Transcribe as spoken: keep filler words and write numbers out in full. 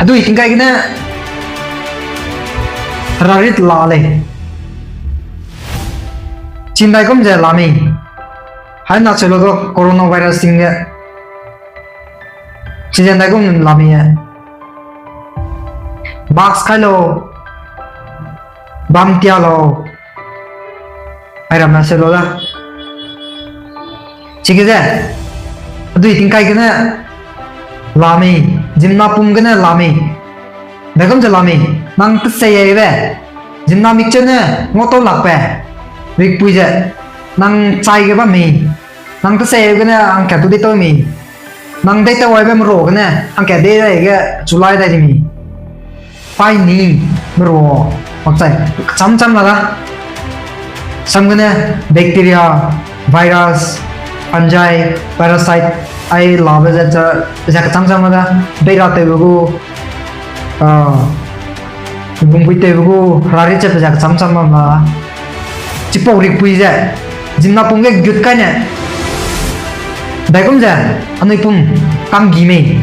Hedui tingkai gene herarit la lei. Chindai gum ze la mei. Hai na chelo du coronavirus ting ge. Chindai gum la mei e. Mask kai lau. Bam tia lau. Ai ramme se lo da. Chige ze, hedui tingkai gene la mei, ziemmena pum gene la mei. Dagum ze la mei, nang tesei aibe, ziemmena mik chene ngau tau lakbe, rikpui ze, nang chai ge bam mei, nang tesei gene hangkat tu dei tau mei, nang dei tau aibe meru gene hangkat dei dai ge chulai dai di mei. Pai ni meru makchai kecham cham la da. Sam gene bacteria, virus, fungi, parasite, ai labe ze, ze kecham cham la da. Beira tewbe gu, ah, bungpui tewbe gu, herarit ze pe ze kecham cham la da. Chipau rikpui ze, ziemmena pum ge gut kai ne. Daigum ze, anui pum kanggi mei.